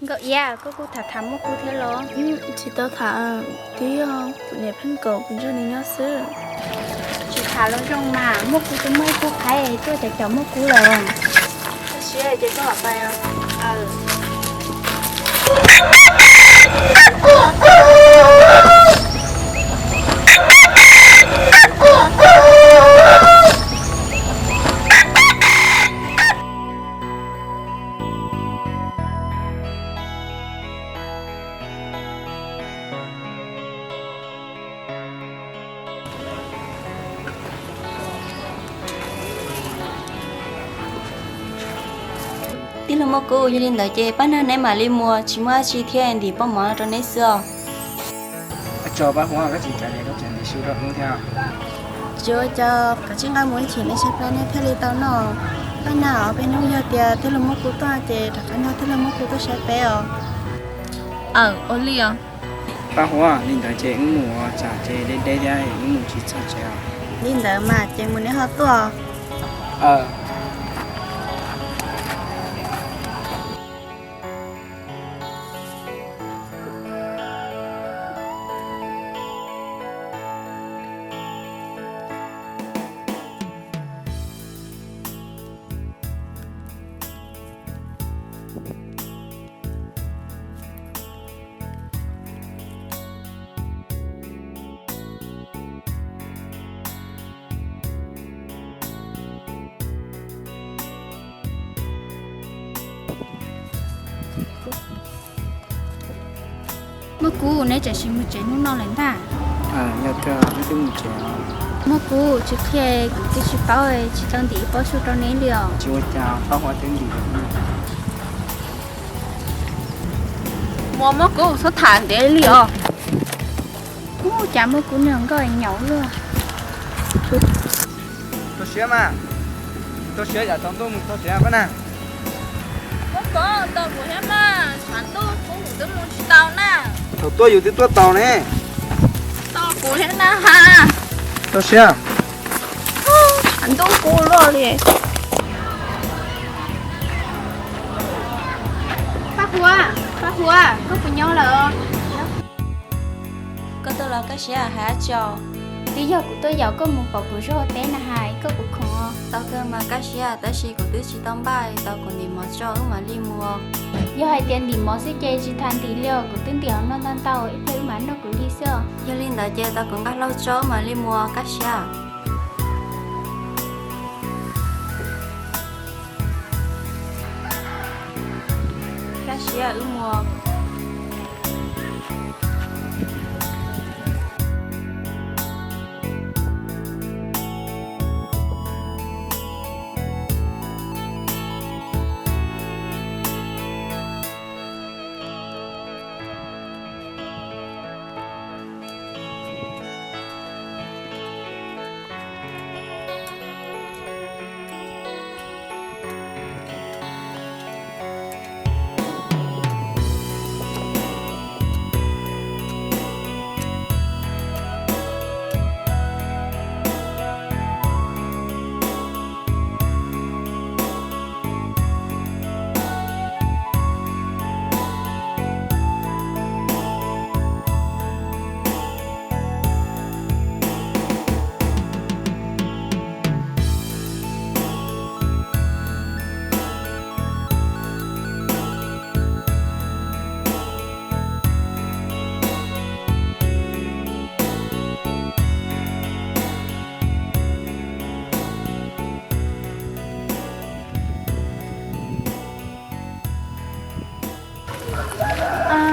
Nkauj Iab, koj kuj tham tham Muaj Kub thiab los? Tsis tau tham, twb yog kuv niam pheej kom kuv nrog nws nyob xwb. Tsis tham los zoo mas, Muaj Kub twb muaj ib tug qhaib tuaj caum caum Muaj Kub lawm. Koj siab ces koj lam pais. Tij laug Muaj Kub, yog li ntawd ces pab nag neb mam li mus, tsis muaj dab tsi thiab, ntim poj mov rau neb xwb os. Tso pab Huab, koj tsis kam li, koj tseem ntim su rau hnub thiab. Tsis ua cas, kav tsij nqa mus ib chim neb saib plab neb thiaj li tau noj. Pab nag os, peb hnub yog tias tij laug Muaj Kub tuaj ces rov qab nrog tij laug Muaj Kub tuaj saib peb os. Aw, ua li os. Pab Huab, li ntawd ces wb mus, tsam ces deb deb thiab wb mus tsis txog tsev os. Li ntawd mas ces mus neb ho tuaj. Muaj Kub, neb tseem tsis mus tsev hnub no lawm ntag. Yog kawg, wb twb mus tsev. Muaj Kub, tsis qhia kuv twb tsis paub, tsis tau ntim ib pob su rau neb li os. Tsis ua cas, paub Huab twb ntim. Muaj, Muaj Kub, txhob tham ntev li os. Ub, cas Muaj Kub niag nkauj nyaum luaj. Tau siab mas, tau siab yam tsaus ntuj mus txog tsev pab na. Muaj Kub, tos kuv thiab mas, tshav ntuj kub kuv twb mus tsis tau na. Thaum tuaj yus twb tuaj tau ne. Tos kuv thiab na has. Tau siab. Tshav ntuj kub luaj li. Pab Huab, Pab Huab, koj puas nyob lawm? Koj tuaj los Kab Siab hais dab tsi os? Twb yog kuv tuaj yaum koj mus pom kuv zaub teb na has, koj puas khoom? Tau kawg mas Kab Siab, tab sis kuv twb tsis tau npaj, tos kuv ntim mov tso wb mam li mus. Yog hais tias ntim mov xwb ces tsis tas ntim li os, kuv twb ntim hauv no ntau ntau, ib pliag wb mam noj kuv li xwb os. Yog li ntawd ces tos kuv nqa hlau tso wb mam li mus Kab Siab. Kab Siab, wb mus.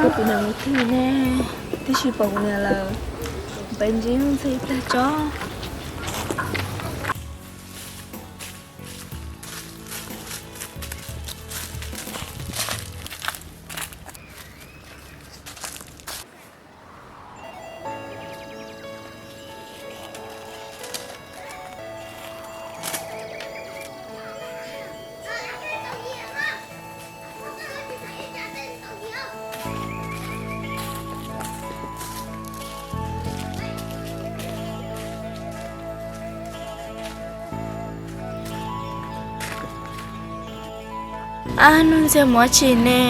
Koj puas nyiam kuv tus niam mus twg ne? Twb tsis pom kuv niam lawm, peb ntsib ntxhi tag tso. Ab, Nuj Ntxawg mus dab tsi ne?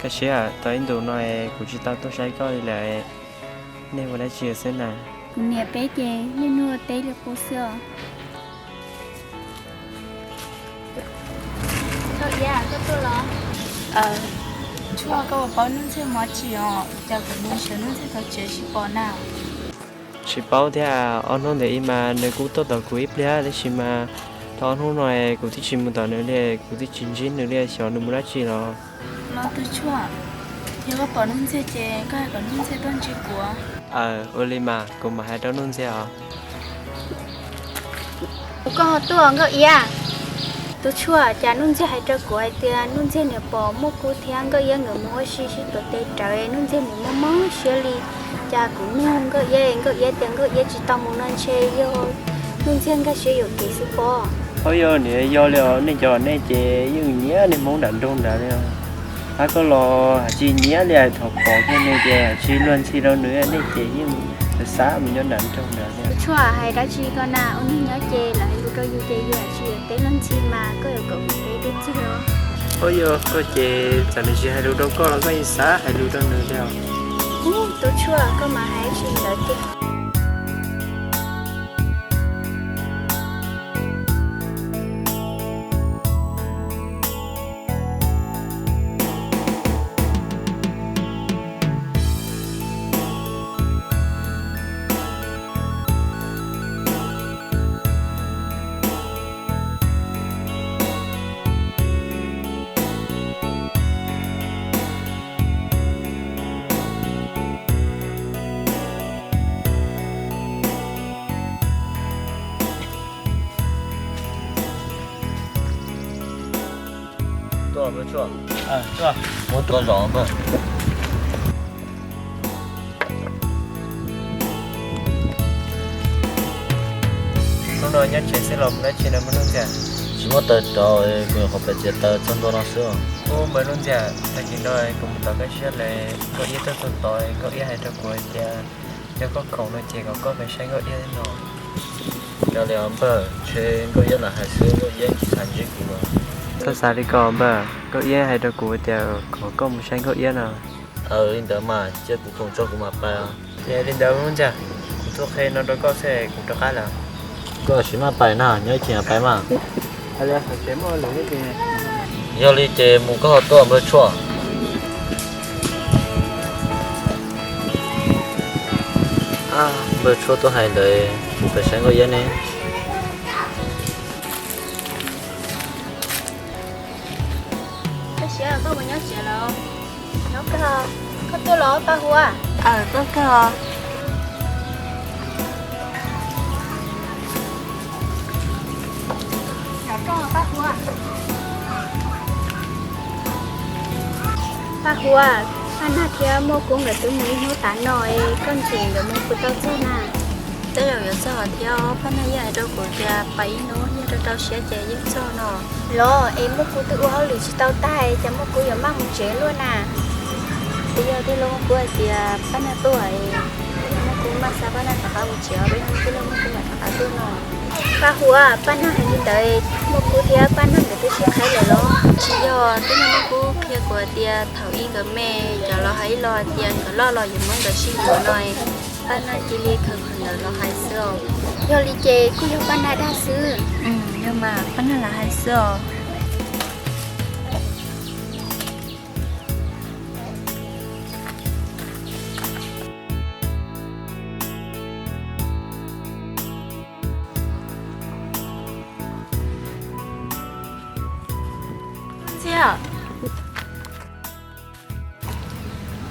Tab sis tau ib ntus no kuv tsis tau tuaj saib koj li lawm, nej ua dab tsi xwb na? Kuv niam peb ces niaj hnub ua teb li qub xwb os. Koj tuaj los? Tshuaj, koj puas paub Nuj Ntxhiaj mus dab tsi os? Cas kuv mus sawv Nuj Ntxhiaj tom tsev tsis pom na. Tsis paub thiab, ob hnub ntawd ib mas nws kuj tuaj tom kuv ib pliag tab sis mas tau ob hnub no kuv twb tsis mus tom nws li, kuv twb tsis ntsib nws li, xyov nws mus dab tsi los. Los tus Tshuaj, yog koj pom Nuj Ntxhiaj ces koj hais kom Nuj Ntxhiaj tuaj ntsib kuv. Aw, ua li mas kuv mam hais rau Nuj Ntxhiaj os. Kuv, koj ho tuaj Nkauj Iab? Tus Tshuaj, cas Nuj Ntxhiaj hais rau kuv hais tias Nuj Ntxhiaj niam pom Muaj Kub thiab Nkauj Iab nkawd mus ua si sib tuav tes rawv, Nuj Ntxhiaj nws mob mob siab li. Cas kuv nug Nkauj Iab, Nkauj Iab tias Nkauj Iab tsis tau mus no ntshe yog Nuj Ntxhiaj nkag siab yuam kev xwb pob. Ho yog niam yog li os, nej cov nej ces yeej nyiam niag Hmoob nram nroog nrad li os. Hab koj los hais tsis nyiam li, hais thaum pom kiag nws ces hais tsis luag ntxhi rau nws, nej ces yeej xav xav mus nyob nram nroog nrad li. Tshuaj, hais dab tsi ko na, ua neeg nyob ces lawv hais lus rau yus ces yus hais tsis yuav teb luag ntxhi mas koj yuav kom kuv teb twg txog os. Ho yog koj ces txawm nws tsis hais lus rau koj los koj yeej xav hais lus rau nws li os. Ub, tus Tshuaj, koj mas hais tsis ntawd tiag. Tuaj, Npawg Tshuaj. Muab tuaj zov npawg. Hnub no nyob tsev xwb los mus dab tsi no Nuj Ntxiag? Tsis muaj taws rauv, kuv nyuam qhuav pem txiav taws txog ntua no xwb. Ub, Npawg Nuj Ntxiag, tag kis no kuv mus tom Nkauj Iab lawm, Nkauj Iab tuaj txog tod, Nkauj Iab hais rau kuv hais tias yog koj khoom no ces kom koj pem saib Nkauj Iab no. Yog li os npawg, ntshe Nkauj Iab lam hais xwb, Nkauj Iab tsis xav ntsib kuv. Txhob xav li ko npawg, Nkauj Iab hais rau kuv tias kom koj mus saib Nkauj Iab no. Aw, li ntawd mas cia kuv khoom tso kuv mam pais os. Ces li ntawd Nuj Ntxiag, kuv tuaj qhia no rau koj xwb kuv rov qab lawm. Koj sim maj pais na, nyob ib chim pais mas. Yog li ces mus koj ho tuaj Npawg Tshuaj. Npawg Tshuaj tuaj hais ntawd, kuv pem saib Nkauj Iab ne. Koj siab koj mus nyob tsev lawm. Nyob kawg, koj tuaj los Paj Huab? Aw, tuaj kawg. Paj Huab, Paj Nag thiab Muaj Kub nkawd twb mus ib hnub tas no, koj ntxim nkawd mus puas tau txog na? Tej zaum yuav txog thiab, Paj Nag yeej hais rau kuv tias pais ib hnub yog rau rau siab ces yeej txog no. Los es Muaj Kub twb ua hauj lwm tsis tau tag, cas Muaj Kub yuav maj mus tsev luaj na? Twb yog tij laug Muaj Kub hais tias Paj Nag tuaj, Muaj Kub maj xa Paj Nag rov qab mus tsev, peb hnub tij laug Muaj Kub mam rov qab tuaj no. Paj Huab, Paj Nag hais li ntawd, Muaj Kub thiab Paj Nag nkawd twb sib qhaib lawm los? Tsis yog, twb yog Muaj Kub qhia kuv hais tias thaum ub nkawd me, cov laus hais ib los hais tias nkawd loj los yuav muab nkawd sib yuav no, Paj Nag cia li khaws qhov ntawd los hais xwb os. Yog li ces kuj yog Paj Nag dag xwb. Yog mas, Paj Nag lam hais xwb os. Nuj Ntxiag,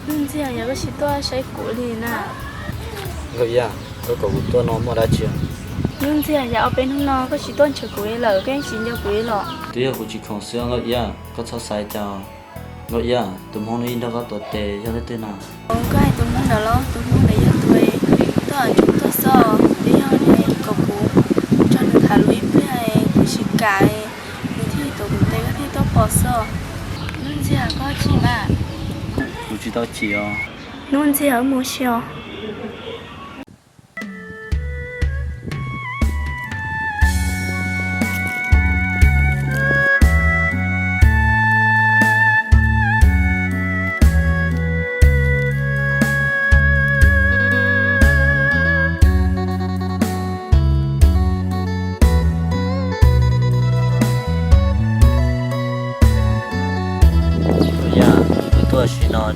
Nuj Ntxiag, yog koj tsis tuaj saib kuv li na? Nkauj Iab, koj kom kuv tuaj no muaj dab tsi? Nuj Ntxiag, yog ob peb hnub no koj tsis tuaj ntsib kuv li lawm, koj yeej tsis nco kuv li los? Twb yog kuv tsis khoom xwb Nkauj Iab, koj txhob xav cas. Nkauj Iab, tus Hmoob no ib nrog koj tuav tes yog leej twg na? Koj hais tus Hmoob ntawd los? Tus Hmoob ntawd yog tus tuaj tsoom tuaj xwb, twb yog nws kom kuv nrog nws tham lus ib pliag, kuv tsis kam, nws thiaj tuav kuv tes koj thiaj tuaj pom xwb. Nuj Ntxiag, koj chim mas. Kuv tsis tau chim os. Nuj Ntxiag, wb mus si os.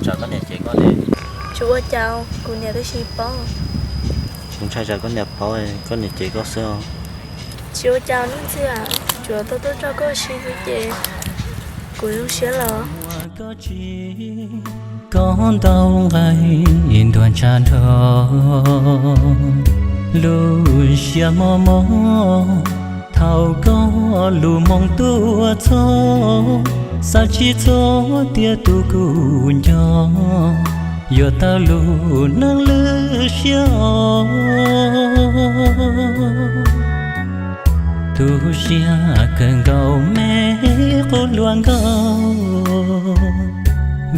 Tsam koj niam cem koj ne. Tsis ua cas, kuv niam twb tsis paub. Tsis ntshai tsam koj niam paub, koj niam cem koj xwb os. Tsis ua cas Nuj Ntxhi, tsuas tuaj tuaj nrog koj ua si xwb ces kuv zoo siab lawm. Koj ntau nqaij ntuag ntsha nrho, lub siab mob mob thaum koj lub moo tuaj txog, xav tsis txog tias tus kuv nco yuav tawg lub neej lwj siab os. Tu siab kawg nkaus me qub hluas nkauj,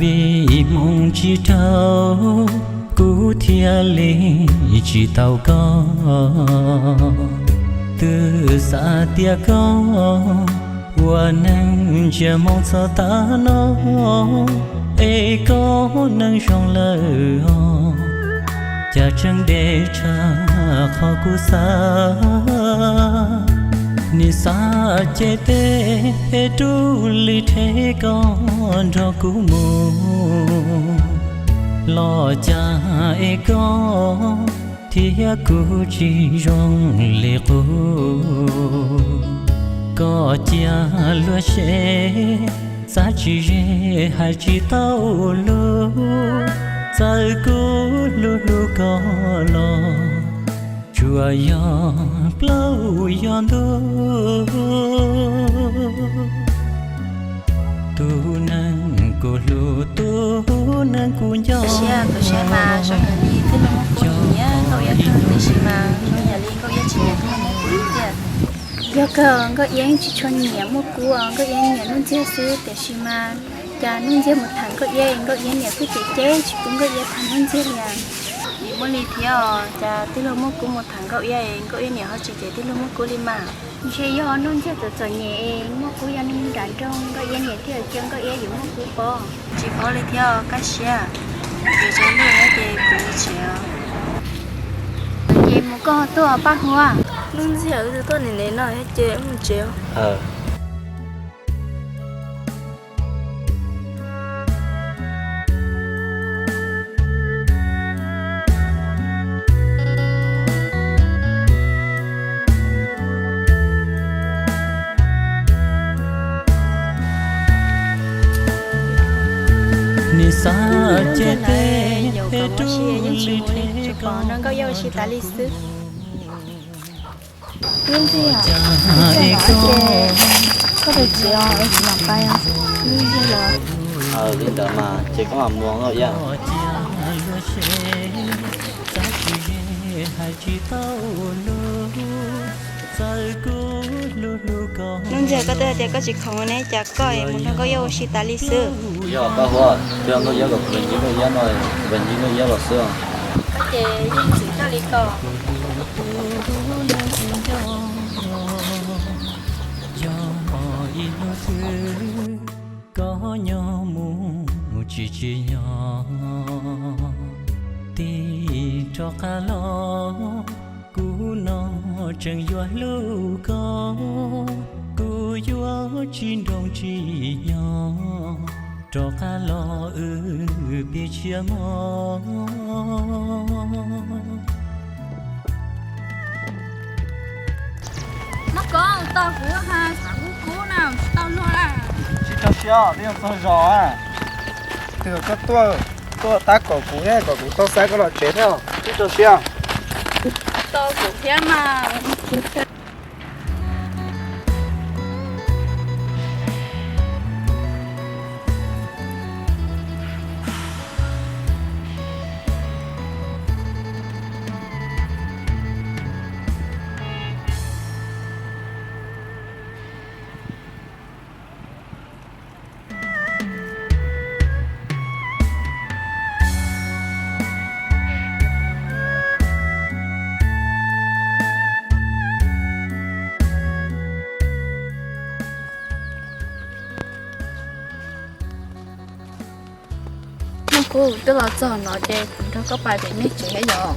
vim hmoo tsis raug kuv thiaj li tsis tau koj. Twb xav tias koj ua neeg ntsiag moo txog tav no, es koj neeg zoo lawm os. Cas tseem deb tshaj qhov kuv xav, nim xav ces tej phem rub li rhe koj nrog kuv mus. Los cas es koj thiab kuv tsis zoo li qub. Koj cia luag seb, xav tsis ze hais tsis tau lus. Txawm kuv hlub hlub koj los tsuas yog plaub yog ntug. Tus neeg kuv hlub, tus neeg kuv nco. Siab, kuv siab mas zoo li twb los muaj kuv nyiam Nkauj Iab kawg, tiam sis mas zoo yam li Nkauj Iab tsis nyiam Nuj Ntxhi tiag. Yog kawg, Nkauj Iab tsis tshua nyiam muaj kuv, Nkauj Iab nyiam Nuj Ntxhi xwb, tiam sis mas cas Nuj Ntxhi mus tham Nkauj Iab, Nkauj Iab niam kuj cem cem tsis pub Nkauj Iab tham Nuj Ntxhi li. Muaj li thiab, cas twb los muaj kuv mus tham Nkauj Iab, Nkauj Iab niam ho tsis cem twb los muaj kuv li mas. Ntshe yog Nuj Ntxhi txom txom nyem es muaj kuv yog neeg nram nroog, Nkauj Iab niam thiaj cia Nkauj Iab yuav muaj kuv pov. Tsis paub li thiab, kaj siab. Ces tsaus ntuj thiab ces kuv mus tsev os. Ces mus koj tuaj Paj Huab. Nuj Ntxhi, wb twb tuaj niam niam no thiab ces wb mus tsev os. Nim xav ces tej phem rub li rhe koj nrog kuv mus. Nuj Ntxhi, koj pais tsev os, es kuv mam pais os. Nuj Ntxhi los. Li ntawd mas ces koj mam mus Nkauj Iab. Nuj Ntxhi, koj twb hais tias koj tsis khoom ne, cas koj es mus nrog Nkauj Iab ua si tas li xwb. Yog Paj Huab, twb yog Nkauj Iab kom kuv ncig Nkauj Iab no, kuv ncig Nkauj Iab los xwb os. Koj ces yeej txwm koj li ko. Yog ib hnub twg koj nyob mus tsis tsim nyog, tig rov qab los, kuv no tseem yuav hlub koj, kuv yuav tsis nroo tsim nyog, rov qab los wb pib tshiab mog. Muab koj tau kuv ha, xav kub kub na, tsis tau luag na. Tsis tso siab, twb yuav txog zos. Twb kom koj tuaj, tuaj tab kaum kuv thiab, kom kuv tau xa koj los tsev thiab, tsis tso siab. Tau kuv thiab mas. Muab kub, twb los txog no ces kuv nrog koj pais tim nej tsev thiab yom.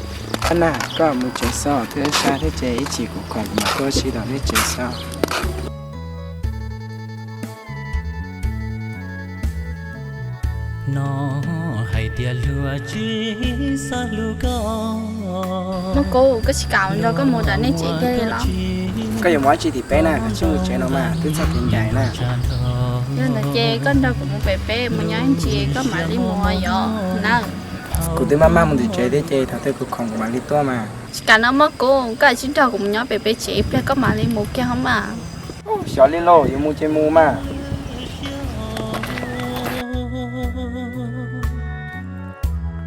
Ab na, koj mus tsev xwb, twb sab thiab ces ib chim kuv khoom mam tuaj si rau nej tsev xwb. No Tias luag tsis xav hlub koj. Muaj Kub, koj tsis kam nrog koj mus tom nej tsev kiag li los? Koj yuav mus ua tsi tim peb na, koj tsis mus tsev no mas twb txog kev ncaim na. Yog ntawd ces koj nrog kuv mus pem peb mus nyob ib ntsis koj mam li mus yom na. Kuv twb maj maj mus tim tsev thiab ces thaum twg kuv khoom kuv mam li tuaj mas. Tsis kam no Muaj Kub, koj tsis nrog kuv mus nyob pem peb tsev ib pliag koj mam li mus kiag hos mas. Xyov li lauj, yuav mus ces mus mas.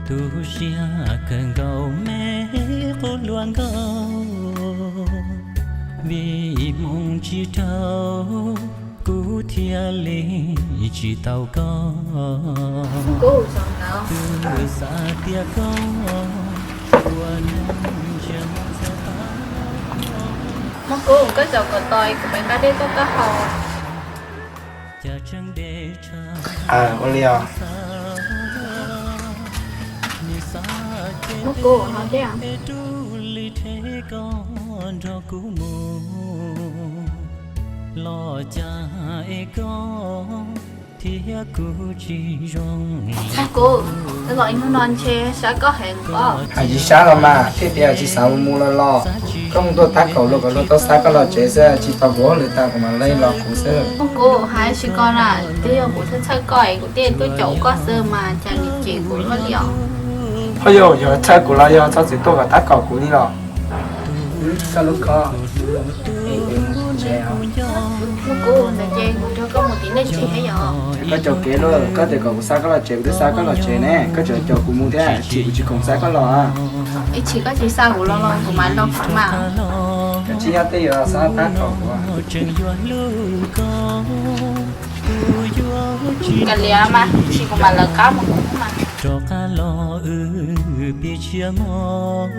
Tu siab kawg nkaus me qub hluas nkauj, vim hmoo tsis dhau kuv thiaj li tsis tau koj. Kuv xav tias koj ua neej ntsiag mus txog tav. Muaj Kub, koj zaum kom tau kuv pem nqa dej tuaj koj haus. Cas tseem deb tshaj. Ua li os. Muaj Kub, haus dej os. Rub li rhe koj nrog kuv mus, los cas es koj thiab kuv tsis zoo. Muaj Kub, los ib hnub no ntshe sab koj heev pob. Hais tsis sab los mas, thiaj tias tsis xav mus mus los los. Koj mus tuaj tab kaum luag kom luag tau xa koj los tsev xwb, tsis tos kuv hauj lwm tas kuv mam li los kuv xwb. Muaj Kub, hais tsis ko na, twb yog kuv txhawj txhawj koj es kuv thiaj tuaj caum koj xwb mas cas nws cem kuv luaj li os. Ho yog, yog txhawj kuv los yog txhob txwm tuaj kom tab kaum kuv li los. Koj lub ko. Muaj Kub, ntawd ces kuv nrog koj mus tim nej tsev thiab yom. Koj caum kev lauj, koj tias kom kuv xa koj los tsev kuv twb xa koj los tsev ne, koj tseem caum kuv mus thiab, tsis kuv tsis khoom xa koj los. Ib chim koj tsis xa kuv los los kuv mam los kuv mas. Koj tsis nyob twj ywm los xa tab kaum kuv. Kav liam mas, ib chim kuv mam lawv qab mus kuv mas. Rov qab los wb pib tshiab mog.